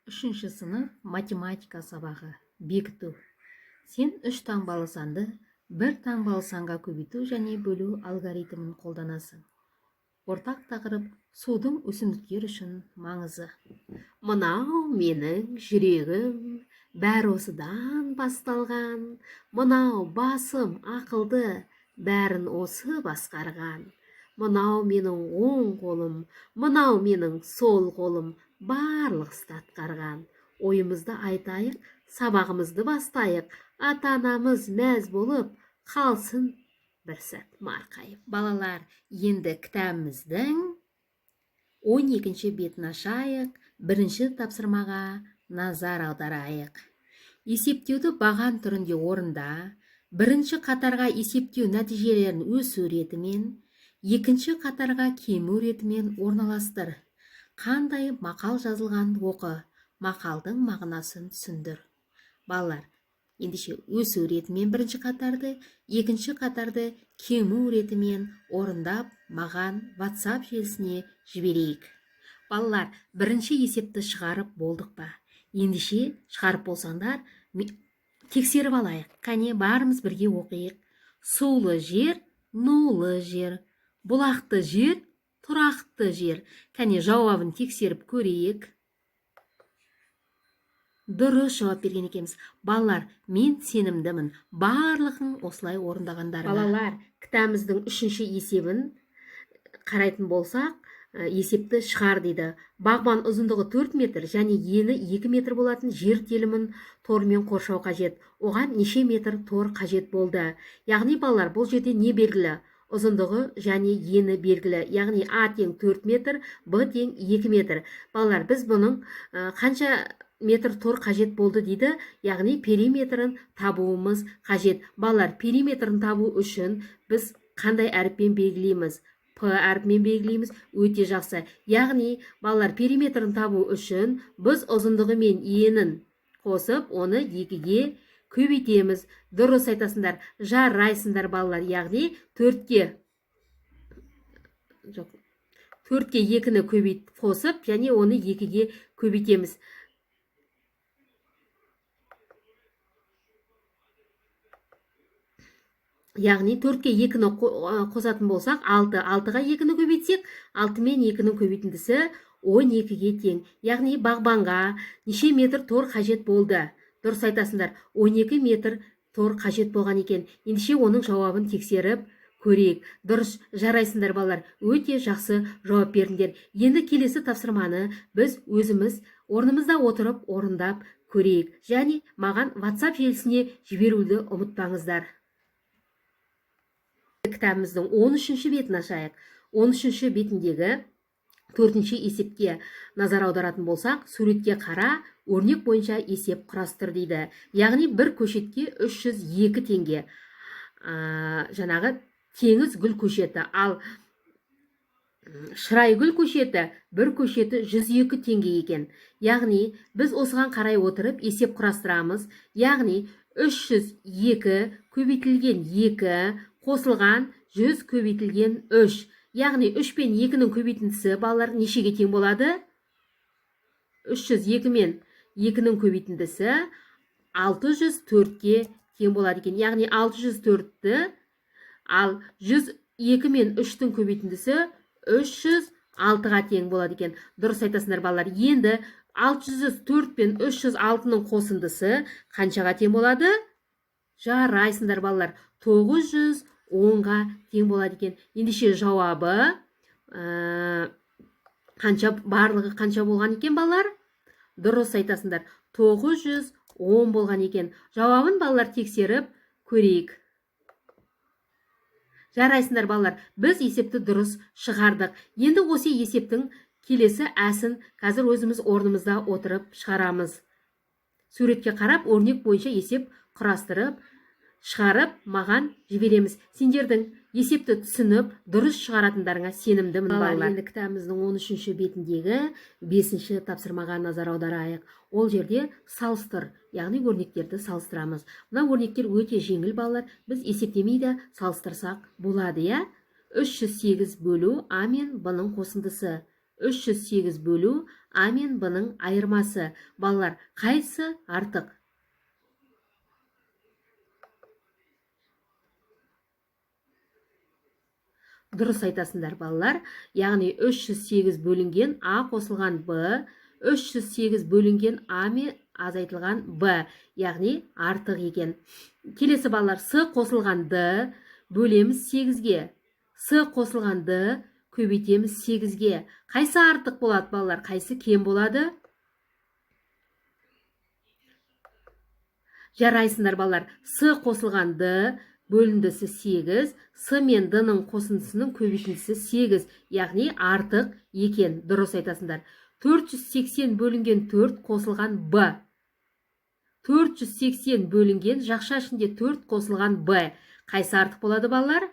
Үшінші сынып, математика сабағы. Бекіту. Сен үш таңбалы санды бір таңбалы санға көбейту және бөлу алгоритмін қолданасың. Ортақ тақырып: судың өсімдіктер үшін маңызы. Мынау менің жүрегім, бәрі осыдан басталған. Мынау басым ақылды, бәрін осы басқарған. Мынау менің оң қолым, мынау менің сол қолым, барлық істі атқарған. Ойымызды айтайық, сабағымызды бастайық, ата-анамыз мәз болып қалсын бір сәт марқайып. Балалар, енді кітабымыздың 12 бетін ашайық, бірінші тапсырмаға назар аударайық. Есептеуді баған түрінде орында, бірінші қатарға есептеу нәтижелерін өсу ретімен, екінші қатарға кему ретімен орналастыр. Қандай мақал жазылған оқы, мақалдың мағынасын түсіндір. Балалар, ендеше өсу ретімен бірінші қатарды, екінші қатарды кему ретімен орындап, маған WhatsApp желісіне жіберейік. Балалар, бірінші есепті шығарып болдық па? Ендеше шығарып болсаңдар, тексеріп алайық. Қане, барымыз бірге оқиық. Сулы жер, нулы жер, бұлақты жер, тұрақты жер. Кәне, жауабын тексеріп көрейік. Дұрыс жауап берген екенбіз. Балалар, мен сенімдімін, барлығын осылай орындағандарыңа. Балалар, кітабымыздың үшінші есебін қарайтын болсақ, есепті шығар дейді. Бағбан ұзындығы 4 метр және ені 2 метр болатын жер телімін тормен қоршау қажет. Оған неше метр тор қажет болды? Яғни, балалар, бұл жерде не белгілі? Ұзындығы және ені белгілі. Яғни А тең 4 метр, Б тең 2 метр. Балалар, біз бұның қанша метр тор қажет болды дейді, яғни периметрін табуымыз қажет. Балалар, периметрін табу үшін біз қандай әріппен белгілейміз? П әрпімен белгілейміз. Өте жақсы. Яғни, балалар, периметрін табу үшін біз ұзындығы мен енін қосып, оны 2-ге көбейтеміз. Дұрыс айтасыңдар, жарайсыңдар, балалар. Яғни төртке, жоқ, төртке екіні көбейт қосып, және оны 2-ге көбейтеміз. Яғни төртке екіні қосатын болсақ, алты, алтыға екіні көбейтсек, алты мен екінің көбейтіндісі он екіге тең. Яғни бағбанға неше метр тор қажет болды? Дұрыс айтасыңдар, 12 метр тор қажет болған екен. Ендеше оның жауабын тексеріп көрейік. Дұрыс, жарайсыңдар, балалар, өте жақсы жауап бердіңдер. Енді келесі тапсырманы біз өзіміз орнымызда отырып орындап көрейік. Және маған WhatsApp желісіне жіберуді ұмытпаңыздар. Кітабымыздың 13 бетін ашайық. 13 бетіндегі төртінші есепке назар аударатын болсақ, суретке қара, өрнек бойынша есеп құрастыр дейді. Яғни бір көшетке 302 теңге. Жаңағы теңіз гүл көшеті, ал шырайгүл көшеті бір көшеті 102 теңге екен. Яғни біз осыған қарай отырып есеп құрастырамыз. Яғни 302 көбейтілген 2 қосылған 100 көбейтілген 3. Яғни 3 пен 2-нің көбейтіндісі, балалар, нешеге тең болады? 302 мен 2-нің көбейтіндісі 604-ке тең болады екен. Яғни 604-ті, ал 102 мен 3-тің көбейтіндісі 306-ға тең болады екен. Дұрыс айтасыңдар, балалар. Енді 604 пен 306-ның қосындысы қаншаға тең болады? Жарайсыңдар, балалар. 910-ға тең болады екен. Ендеше жауабы, қанша, барлығы қанша болған екен, балалар? Дұрыс айтасыңдар, 910 болған екен. Жауабын, балалар, тексеріп көрейік. Жарайсыңдар, балалар, біз есепті дұрыс шығардық. Енді осы есептің келесі әсін қазір өзіміз орнымызда отырып шығарамыз. Суретке қарап, өрнек бойынша есеп құрастырып, шығарып, маған жібереміз. Сендердің есепті түсініп, дұрыс шығаратындарыңа сенімдімін, Балалар, балалар. енді кітабымыздың 13 бетіндегі 5 тапсырмаға назар аударайық. Ол жерде салыстыр, яғни өрнектерді салыстырамыз. Мына өрнектер өте жеңіл, балалар. Біз есептемей де салыстырсақ болады, иә? 308 бөлу А мен Б-ның қосындысы. 308 бөлу А мен Б-ның айырмасы. Балалар, қайсы артық? Дұрыс айтасыңдар, балалар. Яғни 308 бөлінген А қосылған Б, 308 бөлінген А мен азайтылған Б, яғни артық екен. Келесі, балалар, С қосылған Д бөлеміз 8-ге. С қосылған Д көбейтеміз 8-ге. Қайсы артық болады, балалар? Қайсы кем болады? Жарайсыңдар, балалар. С қосылған Д бөліндісі 8, С мен Д-ның қосындысының көбейтіндісі 8, яғни артық екен. Дұрыс айтасыңдар. 480 бөлінген 4 қосылған Б. 480 бөлінген жақша ішінде 4 қосылған Б. Қайсы артық болады, балалар?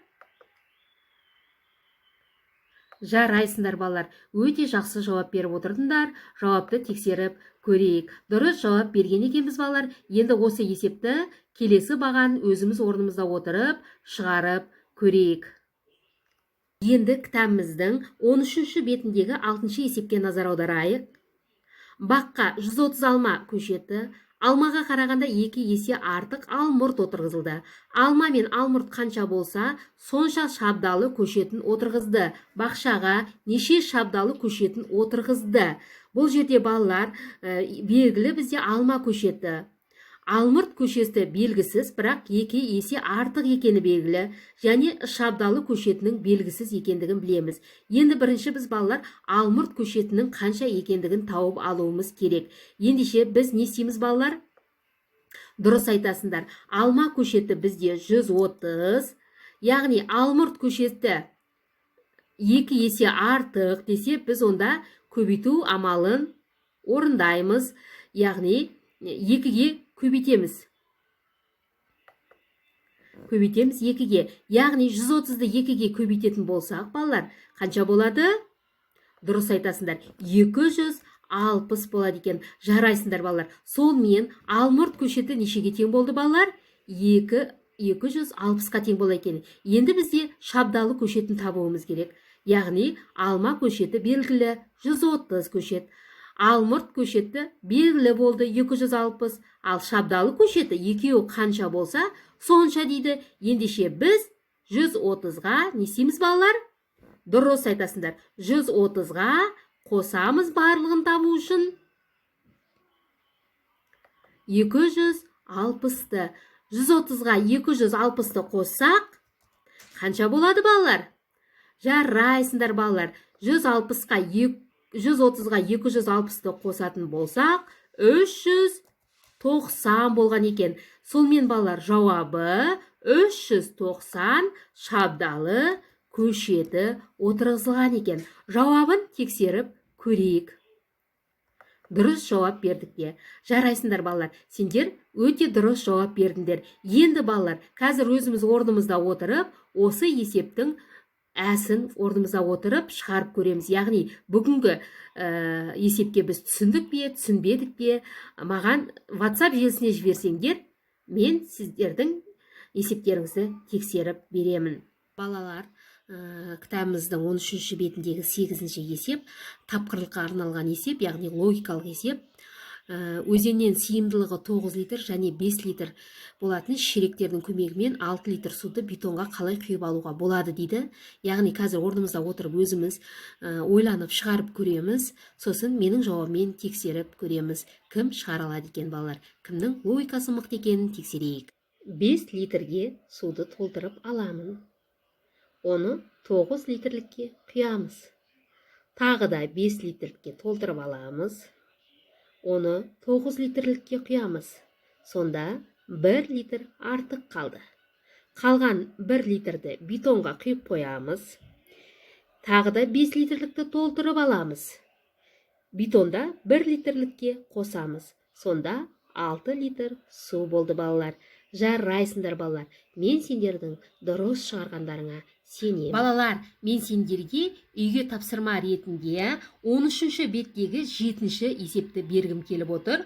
Жарайсыңдар, балалар. Өте жақсы жауап беріп отырдыңдар. Жауапты тексеріп көрейік. Дұрыс жауап берген екенбіз, балалар. Енді осы есепті келесі баған өзіміз орнымызда отырып шығарып көрейік. Енді кітабымыздың 13-ші бетіндегі 6-шы есепке назар аударайық. Баққа 130 алма көшеті, алмаға қарағанда 2 есе артық алмұрт отырғызылды. Алма мен алмұрт қанша болса, сонша шабдалы көшетін отырғызды. Бақшаға неше шабдалы көшетін отырғызды? Бұл жерде, балалар, белгілі бізде алма көшеті. Алмұрт көшеті белгісіз, бірақ 2 есе артық екені белгілі, және шабдалы көшетінің белгісіз екендігін білеміз. Енді бірінші біз, балалар, алмұрт көшетінің қанша екендігін тауып алуымыз керек. Ендеше біз не істейміз, балалар? Дұрыс айтасыңдар. Алма көшеті бізде 130, яғни алмұрт көшеті 2 есе артық десе, біз онда көбейту амалын орындаймыз, яғни 2-ге көбейтеміз. Көбейтеміз 2-ге. Яғни 130-ды 2-ге көбейтетін болсақ, балалар, қанша болады? Дұрыс айтасыңдар. 260 болады екен. Жарайсыңдар, балалар. Сонымен алмұрт көшеті нешеге тең болды, балалар? 260-қа тең болады екен. Енді бізде шабдалы көшетін табуымыз керек. Яғни алма көшеті белгілі 130 көшет. Алмұрт көшеті белгілі болды 260, ал шабдалы көшеті екеуі қанша болса, сонша дейді. Ендеше біз 130-ға не істейміз, балалар? Дұрыс айтасыңдар. 130-ға қосамыз барлығын табу үшін 260-ты. 130-ға 260-ты қоссақ, қанша болады, балалар? Жарайсыңдар, балалар. 160-қа 130-ға 260-ты қосатын болсақ, 390 болған екен. Сонымен, балалар, жауабы 390 шабдалы көшеті отырғызылған екен. Жауабын тексеріп көрейік. Дұрыс жауап бердік те. Жарайсыңдар, балалар. Сендер өте дұрыс жауап бердіңдер. Енді, балалар, қазір өзіміз орнымызда отырып, осы есептің әсін орнымызда отырып шығарып көреміз. Яғни бүгінгі есепке біз түсіндік пе, түсінбедік пе, маған WhatsApp желісіне жіберсеңдер, мен сіздердің есептеріңізді тексеріп беремін. Балалар, кітабымыздың 13-ші бетіндегі 8-ші есеп тапқырлыққа арналған есеп, яғни логикалық есеп. Өзеннен сыйымдылығы 9 литр және 5 литр болатын шелектердің көмегімен 6 литр суды битонға қалай құйып алуға болады дейді. Яғни қазір орнымызда отырып өзіміз ойланып шығарып көреміз, сосын менің жауабыммен тексеріп көреміз. Кім шығара алады екен, балалар? Кімнің логикасы мықты екенін тексерейік. 5 литрге суды толтырып аламын. Оны 9 литрлікке құямыз. Тағы да 5 литрлікке толтырып аламыз. Оны 9 литрлікке құямыз. Сонда 1 литр артық қалды. Қалған 1 литрді битонға құйып қоямыз. Тағы да 5 литрлікті толтырып аламыз. Битонда 1 литрлікке қосамыз. Сонда 6 литр су болды, балалар. Жарайсыңдар, балалар. Мен сендердің дұрыс шығарғандарыңа сенемін. Балалар, мен сендерге үйге тапсырма ретінде 13-ші беттегі 7-ші есепті бергім келіп отыр.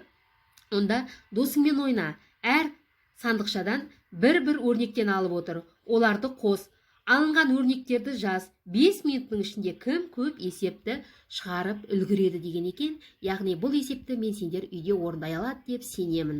Онда досыңмен ойна. Әр сандықшадан бір-бір өрнектен алып отыр. Оларды қос. Алынған өрнектерді жаз. 5 минуттың ішінде кім көп есепті шығарып үлгереді деген екен. Яғни бұл есепті мен сендер үйде орындай алады деп сенемін.